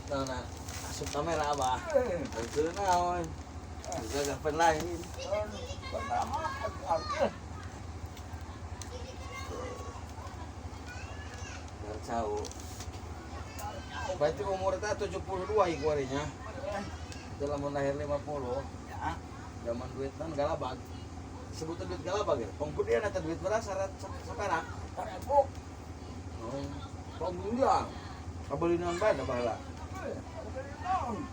Nah, asup kamera abah. Itu naon. Gagapan lain. Jauh. Berarti umur kita 72 iku harinya. Dalam lahir 50. Ya. Zaman duit kan galabag. Sebutan duit galabag ya. Penggedean eta duit berapa syarat saperak. Seribu. Oh. Penggedean. Kabeli naon bae da baheula. Kabeli naon?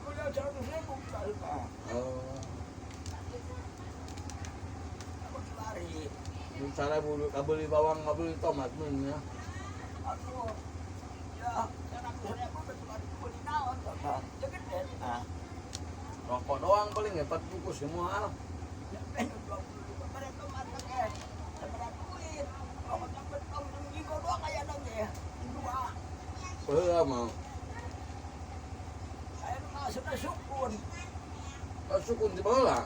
Udah 100.000 baheula. Oh. Lari. Misalnya kabeli bawang, kabeli tomat mun ya. Aduh. Ya, 100.000 betul beli naon bapak. Gede. Ah. Rokok doang paling ya 4 bungkus ya mahal. Ya, 25 mereka masak eh. Seberapa duit? Rokok sampai tong jenggo doang aya dong ya. Dua. Baheula mah. Saya masuk ke sukun. Oh, sukun di baheula.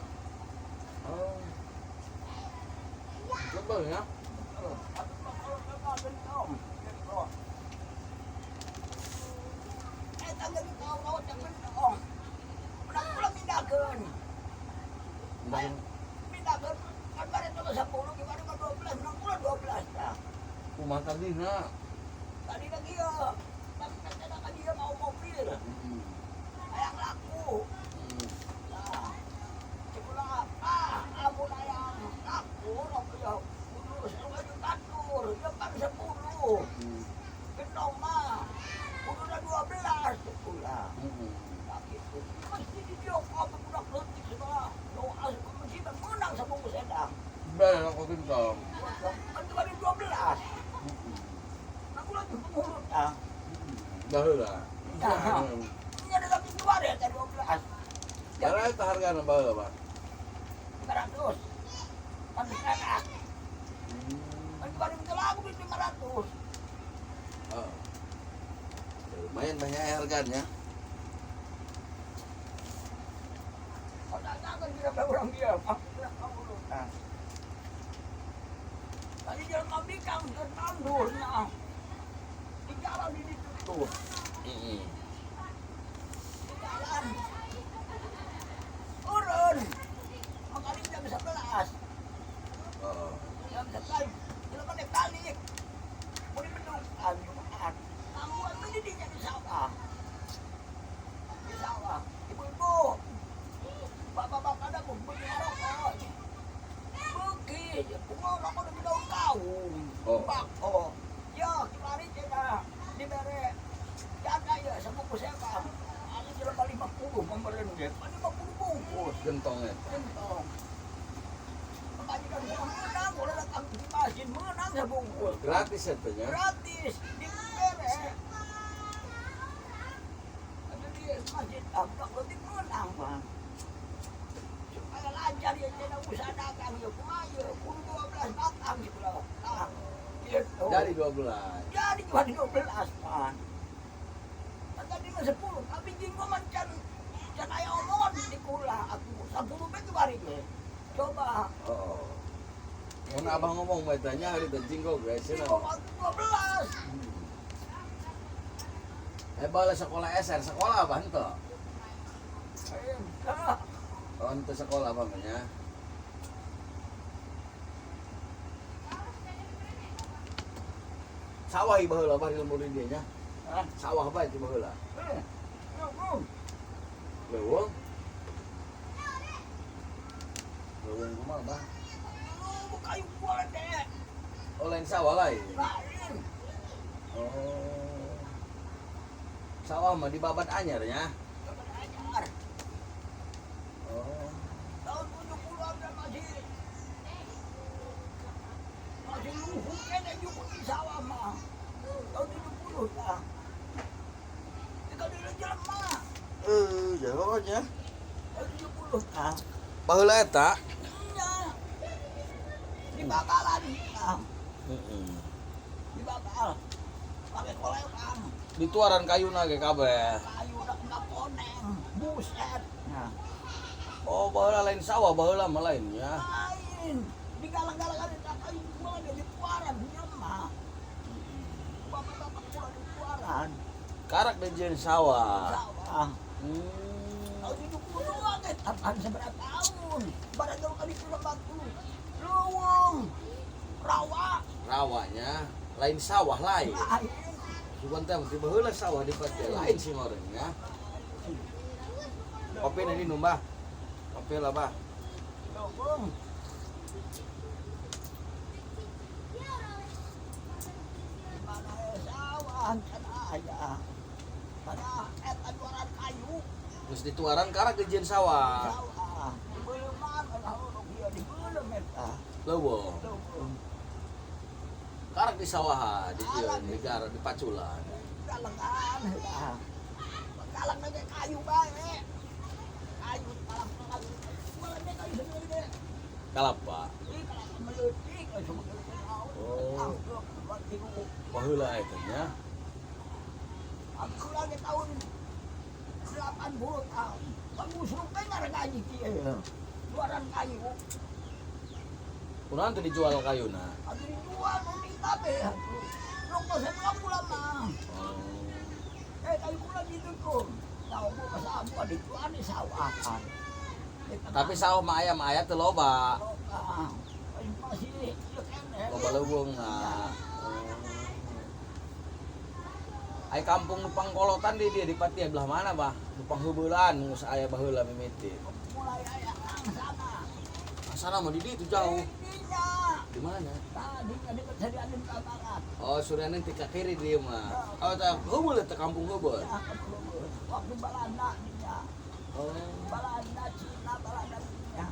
Oh. Coba ya. Kumaha tadina? Tadi lagi ya, tapi dia mau mobil. Ayang laku. Nah, sekolah apa? Amun ayang laku, laku ya. Kudu setengah katur, ya kan 10. Gendong mah, kudu 12 sekolah. Gitu. Mesti didiok apa budak leutik sekolah. Doa ke masjid menang sabungkus edang. Bener aku gentong. Kan cuma di 12. Aku lagi pengurut ah. Baheula. Nah, ini ada lagi dua deh, 12. Berapa itu hargana baheula, Pak? 500. Kan enak. Kan kemarin itu lagu di 500. Oh. Lumayan banyak harganya. Kalau tak kan tidak ada orang dia. Aku tidak tahu. Nah. Tadi jalan mabikang ke tandur nah. Di jalan ini tuh. Di jalan. Turun. Makanya jam 11. Oh. Jam 11. Jalan balik balik. Boleh menungkan Jumat. Tangguhan ini di jadi sawah. Di sawah. Ibu-ibu. Bapak-bapak ada beli rokok. Beki, bunga rokok di daun kaung. Oh. Bako. Ya, kemarin kita diberi jaga ya sebungkus saya bang. Ada jalan 50 pemberian dia. 50 bungkus. Gentong ya. Gentong. Makanya kan menang, kalau datang di masjid menang sebungkus. Gratis ya tuh ya. Gratis diberi. Ada di masjid, budak leutik menang bang. Supaya lancar ya, tidak usah dagang ya, kumaha ya, kudu 12 batang gitu loh. Ah, gitu. Dari 12. Jadi cuma 12 pan. Tadi mah 10, tapi jinggo mah can aya omongan di kula aku 10 bae kemarin ge. Coba. Oh. Mun abah ngomong bae tanya hari teh jinggo guys. Jinggo 12. Bala sekolah SR, sekolah abah henteu? Henteu. Oh, henteu sekolah apa namanya? Sawah ieu baheula bah di lembur di dieu nya. Hah? Sawah bae di baheula. Leuweung. Leuweung. Leuweung kumaha bah? Leuweung kayu kuala deh. Oh, lain sawah lain. Lain. Oh. Sawah mah di babat anyar nya. Babat anyar. Oh. Tahun 70-an masih luhur kene jukut di sawah mah. Tahun 70 dah. Ika dulu jelema. Jauh nya. Tahun 70 dah. Baheula eta? Nya. Di bakalan. Heeh. Di bakal. Pakai kolekan. Dituaran kayuna ge kabeh. Kayu udah kena koneng. Buset. Nah. Oh, baheula lain sawah, baheula mah lainnya. Lain. Digalang-galangan eta kayu gua ada di tuaran jelema. Bapak-bapak gua di tuaran. Karak dijieun sawah. Sawah. Tahun 72 teh apaan seberapa tahun. Barang kali itu batu. Leuweung. Rawa. Rawanya lain sawah lain. Lain. Sugan teh ti baheula sawah di Patia lain sih orangnya. Kopi na minum bah. Kopi lah bah. Leuweung. Di mana sawah kan aya. Pada eta jualan kayu. Geus dituaran karak dijieun sawah. Sawah. Dibeuleman lah urang ieu dibeuleum eta. Leuweung. Leuweung. Karak di sawah dijieun di gar di paculan. Kalengan eta. Kalang ge kayu bae. Kayu kalang-kalang. Wala kayu segede. Kalapa. Ih, kalapa meleutik we sebetulna. Oh. Baheula eta nya. Aku lagi tahun 80 tahun. Pangusruk teh ngarangaji kieu. Jualan kayu. Kunaon teh dijual kayuna? Atuh dijual nu minta be atuh. Rokok saya kula mah. Oh. Kayu kula gitu tuh. Tahu gua sabu dijual di sawahan. Tapi sawah mah aya mah aya teu loba. Loba. Masih ieu keneh. Loba leuweung na. Ai kampung nu pangkolotan di dieu di Patia belah mana bah? Nu pangheubelan nu geus aya baheula mimiti. Mulai aya angsana. Angsana mah di ditu jauh. Dinya. Di mana? Tadinya di Suryanin ke barat. Oh, Suryanin ti ka kiri dieu mah. Oh, tah heubeul eta kampung heubeul. Ya, waktu Balanda dinya. Oh. Balanda Cina, Balanda dinya.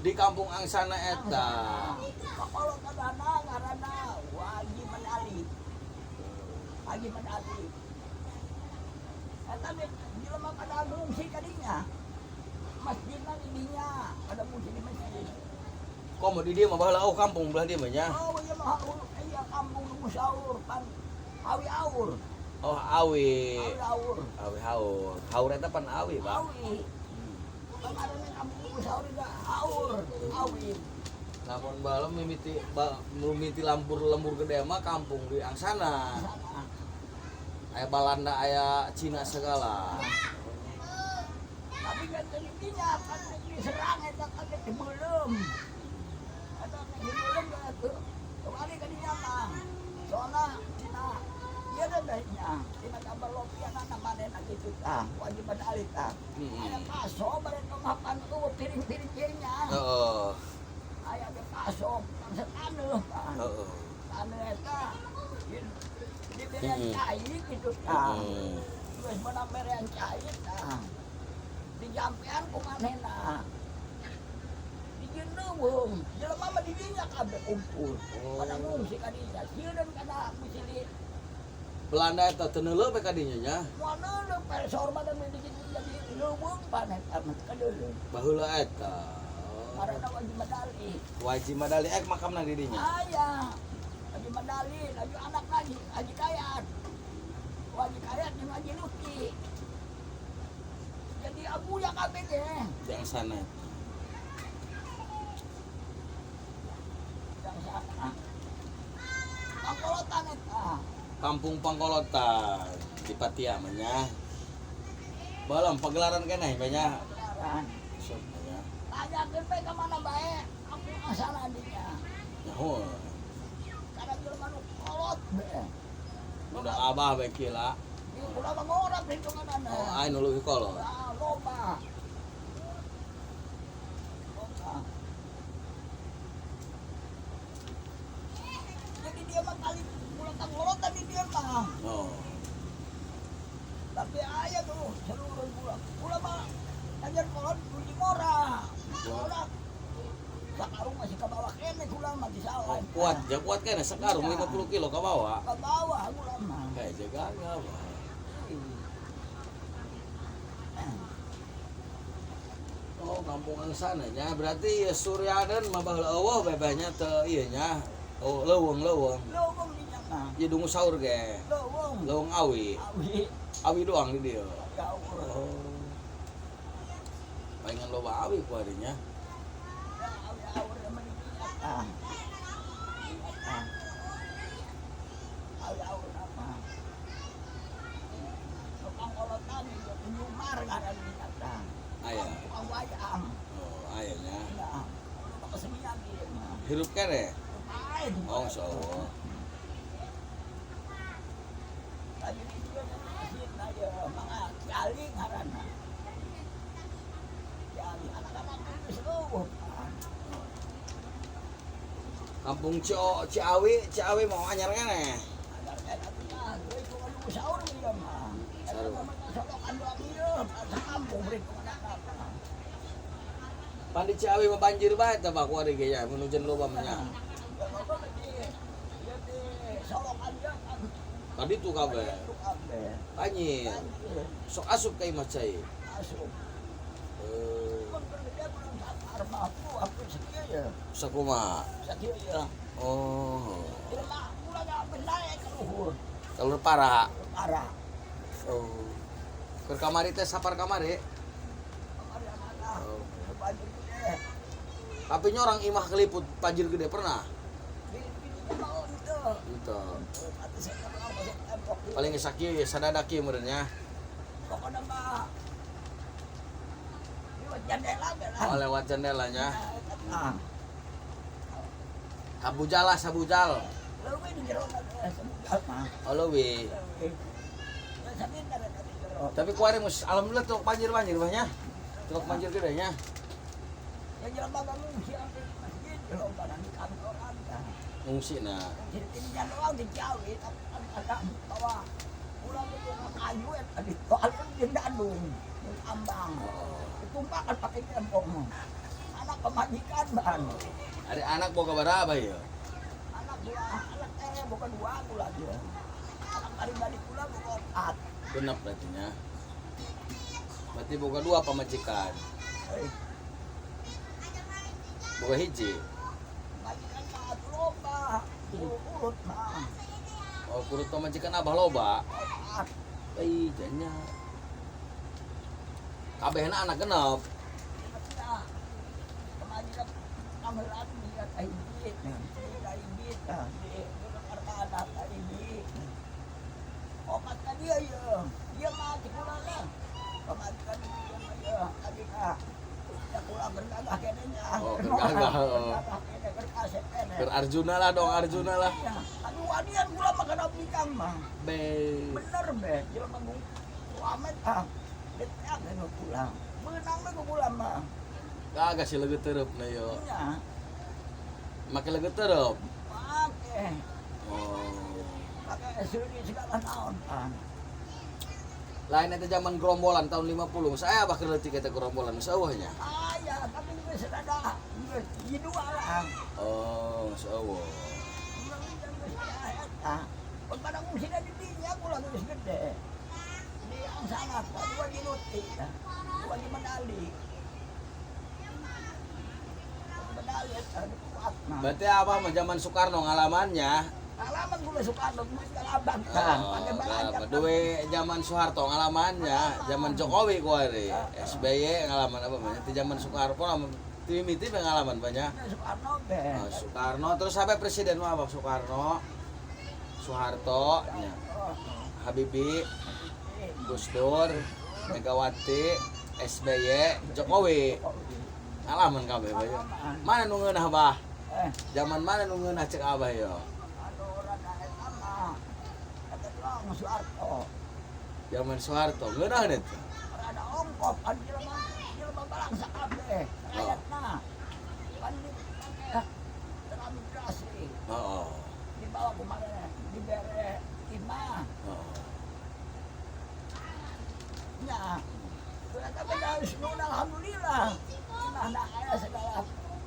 Di kampung Angsana eta. Pakolot adana ngaranna Wagi Manali. Wagi Manali. Eta jelema pada ngungsi ka dinya. Masjidna di dinya, pada ngungsi di masjid. Komo di dieu mah baheula oh kampung belah dieu mah nya. Oh, ieu mah iya kampung nu musaur pan awi aur. Oh, awi. Awi aur. Awi haur. Haur eta pan awi, Bang. Awi. Kemarin kampung musaur da aur, awi. Lamun baheula mimiti mimiti lambur lembur gede mah kampung di Angsana. Aya Balanda, aya Cina segala. Tapi kan dinya kan diserang eta kan dibeuleum. Eta dibeuleum atuh. Kemari ka dinya mah. Soalna tina ieu da nya, tina kabar lopiana manehna kitu tah, wajib badali tah. Aya paso bare mapan eueuh piring-piring ieu nya. Heeh. Aya ge paso bangsa taneuh tah. Heeh. Taneuh eta diberian cai kitu tah. Geus meunang berean cai tah. Dijampean ku manehna. Dijieun leuweung, jelema mah di dinya kabeh kumpul. Pada ngungsi ka dinya, sieun kana misili. Belanda eta teu neuleuh bae ka dinya nya. Moal neuleuh bae saur badan jadi leuweung pan eta mah kadeuleuh. Baheula eta. Karena Wajib Madali. Wajib Madali ek makamna di dinya. Aya. Wajib Madali, laju anak lagi, Haji Kayat. Wajib Kayat jeung Haji Luki. Jadi abuya kabeh ge. Di Angsana. Di Angsana. Pangkolotan eta. Kampung Pangkolotan di Patia mah nya. Balam pagelaran keneh banyak. Pagelaran. Sok nya. Tanyakeun bae ka mana bae, kampung Angsana dinya. Nyaho. Kana jelema nu kolot bae. Udah abah bae kila. Ieu kula mah ngorap hitunganana. Oh, ai nu leuwih kolot. Ah, loba. Loba. Jadi dia mah kali pulang ngolotan di dia mah. Oh. Tapi aya tuh seluruh kula. Kula mah ajar kolot kunci ngora. Ngora. Sakarung masih ke bawah kene kula mah di sawah. Oh, kuat, ja kuat kene sakarung 50 kilo ke bawah. Ke bawah kula mah. Kayak jaga bah. Oh, kampung Angsana nya berarti ya Suryaden mah baheula eueuh bebehnya teu ieu nya. Oh, leuweung-leuweung. Leuweung di nya mah. Ieu dungu saur ge. Leuweung. Leuweung awi. Awi. Awi doang di dieu. Oh. Palingan loba awi ku adinya. Awi aur mah di dinya tah. Awi Hirup keneh. Lain. Oh, insyaallah. Tadi itu masjid aja, mga kiali ngaranna. Kiali anak-anak itu seluruh. Kampung Cio Ciawi, Ciawi mau anyar keneh. Agar kayak atuh gue itu kan sahur dia mah. Sahur. Solokan doang ieu, sakampung beri anak-anak. Pan di Ciawi mah banjir bae teh Pak kuari ge nya, mun hujan loba mah nya. Solokan dia kan. Tadi tuh kabeh. Itu kabeh. Banjir. Banjir. Sok asup ka imah cai. Asup. Eh, Mun gede belum sapar mampu aku sakieu ya. sakumaha? Sakieu ya. Oh. Jelema ulah nggak naik ke luhur. Kalau parah. Parah. Oh. Keur kamari teh sapar kamari. Kamari anak-anak. Oh. Banjir gede. Tapi nyorang imah keliput banjir gede pernah. Di di mau itu. Gitu. Atuh saya mau masuk tembok. Paling geus sakieu ya sadada kieu meureun nya. Pokoknya mah lewat jendela be lah. Oh, lewat jendelanya. Nah, Habujal lah, sabujal. leuwih di jero sebujal mah. Oh, leuwih. Leuwih. Ya sabintar eta di jero. Tapi kuari mus alhamdulillah tuh banjir-banjir bah nya. Tuh banjir gede nya. Ya jelema ngungsi sampai di masjid, loba di kantoran tah. Ngungsi nah. Jadi tinggal doang di Ciawi, tapi kan ada bawa pulang ke kayu eta di toalun di Bandung, di tambang. Ditumpakan pakai gembong. Anak pemajikan ban. Ada anak boga berapa ya? Anak gula, anak bukan dua gula dia. Anak pribadi pula bukan empat. Genep berarti nya. Berarti boga dua pamajikan. Eh, Boga hiji. majikan mah atuh loba, urut mah. Oh, kurut pamajikan abah loba. Empat. Ih, janya. Kabehna anak genep. Maksudnya, pemajikan kameran dia kahiji, dia kahiji, di anak kahiji. Opat ka dia ya, dia mah kula lah. Pemajikan dia mah ya, tadi ka. Ya kula gergagah kene nya. Oh, gergagah, oh. Gergagah kene, gerkasep kene. Ker Arjuna lah dong, Arjuna lah. Iya, aduh wanian kula mah kana bikang mah. Be. Bener be, jelema mah amet ah. Detak nu pulang. Meunang we ku kula mah. Gagah si leugeut tereup na yo. Nya. Make leugeut tereup. Pake, Oh. pake seuri segala naon pan. Lain eta zaman gerombolan tahun 50. Saya abah keur leutik eta gerombolan geus eueuh nya. Aya, tapi geus rada geus dua lah. Oh, geus eueuh. Urang geus aya eta. Pun pada ngungsina di dinya kula geus gede. Di Angsana dua di Luti, dua di Medali. Medali eta kuat mah. Berarti abah mah zaman Soekarno ngalamannya. Ngalaman kula Soekarno geus kalaban kan. Oh, Pake balanja. duwe zaman Soeharto ngalamannya, zaman Jokowi kuari, SBY ngalaman apa banyak. Di zaman Soekarno mimiti pengalaman banyak. Soekarno be. Oh, Soekarno terus sampai presiden mah apa Soekarno, Soeharto, nya. Habibie, Gus Dur, Megawati, SBY, Jokowi. Ngalaman kabeh banyak. Mana nu ngeunah bah? Eh, Zaman mana nu ngeunah cek abah yo? anu rada eta mah. Eta doang Soeharto. Zaman Soeharto ngeunah teh. Rada ongkop an jelema jelema balangsa kabeh. Rakyatna. Pan di transmigrasi Heeh. dibawa kemana dibere imah Heeh. nya. Sudah tapi harus nun alhamdulillah. Imah na aya segala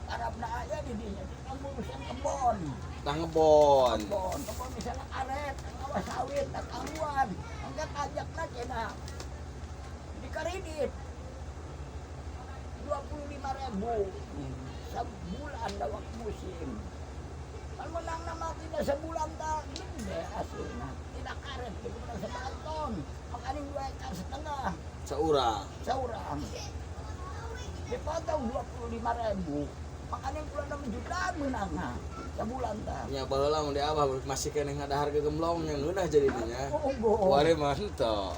Arab na aya di dinya di ngurusan kebon. Tah ngebon. Kebon, kebon misalnya karet, awas sawit, tangguan, engke pajakna cenah di kredit 25.000 sebulan dawak musim. Kan menang nama tidak sebulan tak gede hasilnya. Tidak karet, tidak menang sebaton. Makanya 2,5 hektar Seurang. seorang. Dipotong 25.000. Makanya bulan 6 juta menang sebulan tak. Nya baheula mun di abah masih keneh ngadahar gegemblong nya ngeunah jadi dinya. Oh, bohong. Kuari mah henteu.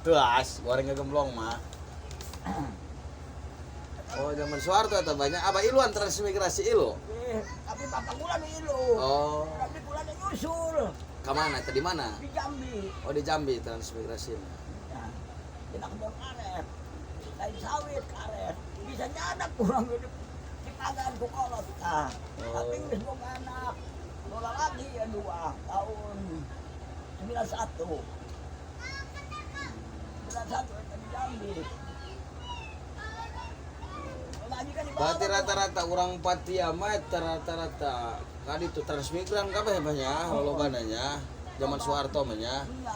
Teuas, kuari ngegemblong mah. Oh, zaman Soeharto eta banyak abah iluan transmigrasi ilu. Eh, Tapi bapak kula nu ilu. Oh. Tapi kula nu nyusul. Ka mana tadi mana? Di Jambi. Oh di Jambi transmigrasi. Ya. Dina kebon karet. Lain sawit karet. Bisa nyadak kurang di pagan ku kolot tah. Oh. Tapi geus boga anak. Bola lagi ya 2 tahun 91. 91 eta di Jambi. Lagi kan dibawa Berarti rata-rata orang Patia mah rata-rata kadi itu transmigran kabeh banyak lolobana nya. Zaman Soeharto mah nya. Iya,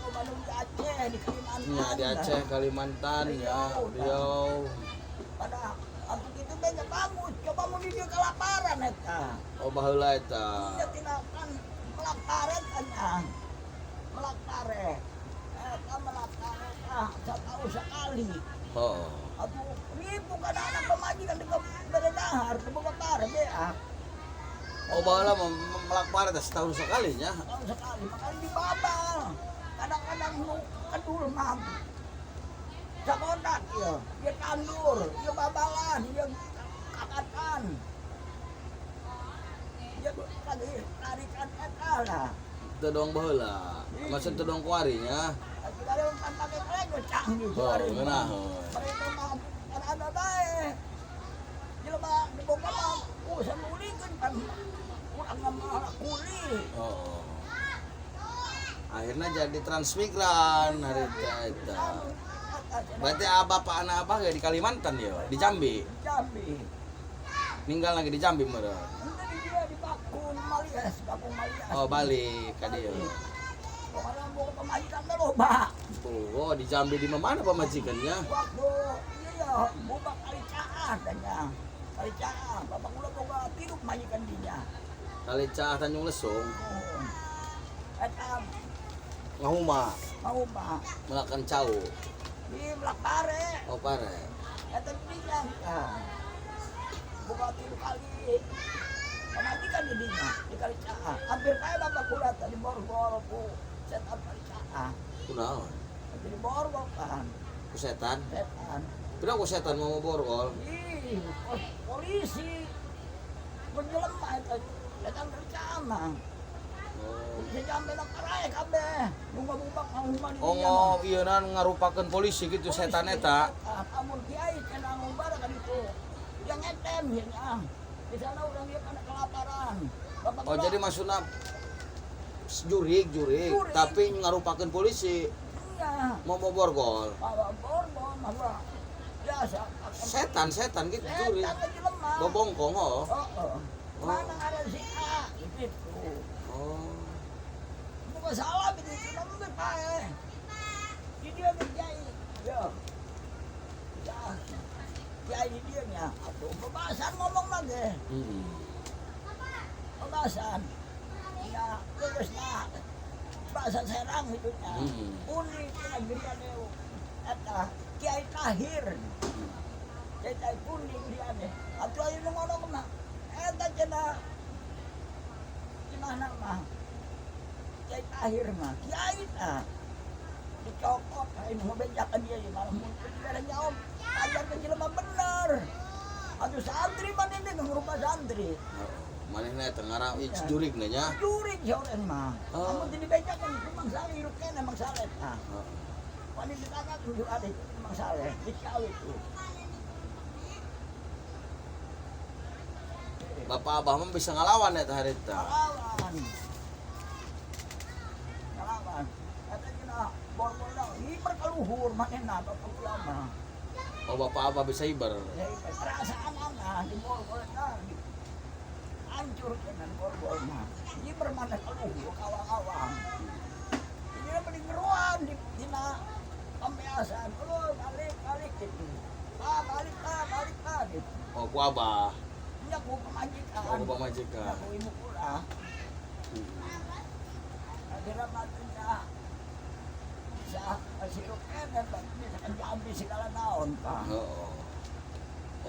loba nu di Aceh, di Kalimantan. Nya di Aceh, Kalimantan ya, Riau. Pada waktu itu banyak bagus, coba mau di dia kelaparan eta. Oh baheula eta. Iya tinakan melak karet kan ya. Melak karet. Eta melak karet ah, setahun sekali. Oh. Atuh ribu kan anak pemajikan di beredahar, di boga pare beak. Oh baheula mah melak pare teh setahun sekali nya. Setahun sekali, makanya dibabal. Kadang-kadang nu kedul mah. Sakodak ya, dia tandur, dia babalan, dia kakatan. Dia lagi tarikan eta lah. Teu dong baheula. Maksud teu dong kuari nya. Tapi kalau kan pakai klego canggih. Oh, ngeunaheun. Mereka mah kan ada bae. Jelema diboga mah urusan mulikeun pan urang mah kuli. Oh. Akhirnya jadi transmigran hari eta. Berarti abah pak anak abah ya di Kalimantan ya, di Jambi. Jambi. Ninggal lagi di Jambi meureun. Henteu di dia di Bakung Malias, Bakung Malias. Oh balik ka dieu. Pokoknya boga pamajikan mah loba. Oh di Jambi di mana pamajikannya? Waktu iya bubak kali caah tanya. Kali caah, bapak kula boga tilu pamajikan dinya. Kali caah Tanjung Lesung. Oh. Eta Ngahuma, mau mah melakan cau. Di melak pare. Oh pare. Eta dinya. Boga tilu kali pamajikan di dinya di kali caah. Hampir kayak bapak kula tadi borgol ku setan kali caah. Kunaon? Jadi borgol kan. Ku setan? Setan. Kenapa ku setan mau borgol? Ih, polisi. Penjelema eta setan kali caah mah. Oh. Polisi jambe na parae kabeh. Bubak-bubak ngahuma di Oh dinya mah. ngo, ieu nan ngarupakeun polisi gitu setan eta. Amun kiai cenah ngubara ka ditu. Yang ngetem ieu nya. Di sana urang ieu kana kelaparan. Bapak Oh kula- jadi maksudna jurig jurig, Jurig. tapi ngarupakeun polisi Iya. mau mau borgol. Bawa borgol mah biasa. Setan setan gitu jurig. Setan ka jelema. Bobongkong oh. Heeh. Mana ada si A gitu. Oh. Bukan salah begitu, nembe pae. Di dia ge kiai. Yo. Ya. Kiai di dia nya. Atuh bebasan ngomong lagi. Heeh. Bebasan. Ya, terus lah. Bahasa Serang itu nya. Uni cenah geriane eta Kiai Tahir. Kiai Tahir pundi geriane. Atuh aya nu ngono mah. Eta cenah gimana mah? Kiai Tahir mah, kiai tah. Dicokot ai nu bejakan dia ya malah muncul di nyaom. Ajar ke jelema bener. Atuh santri mah ini ngrupa santri. Manehna eta ngara jurig nya. Jurig soren mah. Oh. Amun teu dibejakan ku Mang Saleh hirup keneh Mang Saleh tah. Heeh. Wani ditangkap kudu ada Mang Saleh di Ciawi itu. Bapak abah mah bisa ngalawan eta harita. Ngalawan. Ngalawan. Eta cenah borgol dah hiper kaluhur manehna bapak kula mah. Oh bapak abah bisa hiber. Ya perasaan anak di borgol eta hancur cenah borgol mah. Hiper mana kaluhur kawang-awang. Ini mending ngeruan di dina pembiasaan. Oh, balik balik gitu. Ah, balik ah, balik ah gitu. Oh ku abah. Nya ku pamajikan. Oh ku pamajikan. Nya ku ibu kula. Akhirnya matinya bisa sirup kene bisa kan Jambi segala naon pak. Oh.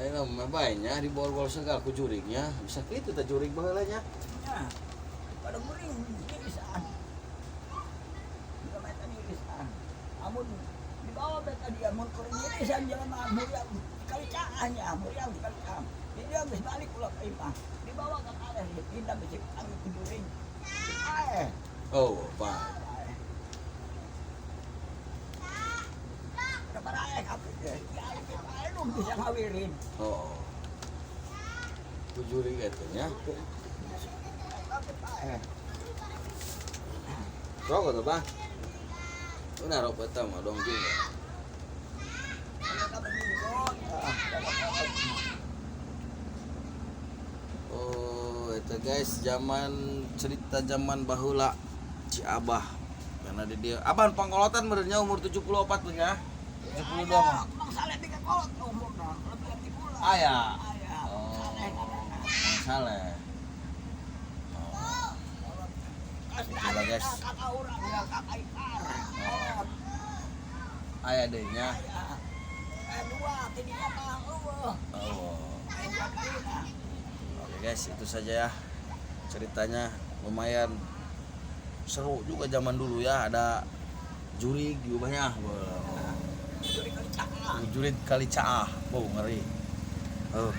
Ayo mah bae nya di borgol segala ku jurignya. Bisa kitu tah jurig baheula nya. Nya pada guring irisan. Bisa main irisan. Amun dibawa beta dia mun kuring irisan jelema muriang kali caah nya muriang kali caah. Jadi dia geus balik ulah ka imah. Di Dibawa ka kaleh pindah bisi ang jurig. Ay. Oh, Pak. Anong bisa ngawirin? Oh. Jurig eta nya. Rokok tuh, Bah. Una rokok eta mah dong juga. Oh, itu guys, zaman cerita zaman baheula Ci Abah. Karena di dia Abah pangkolotan benernya umur 74 tuh ya. 72 mah. Mang Saleh tiga kolot umurna, lebih ti kula. Aya. Aya. Oh, Saleh ngaranna. Mang Saleh. Oh. Itulah, guys. Kakak urang, kakak ipar. Kolot. Aya deui nya. Aya. Dua tidinya mah eueuh. Oh. Eh, dua deui lah. Oke guys, itu saja ya ceritanya. Lumayan seru juga zaman dulu ya, ada jurig juga banyak. Wah. Jurig kali caah. Jurig kali caah. Wow, ngeri. Oh.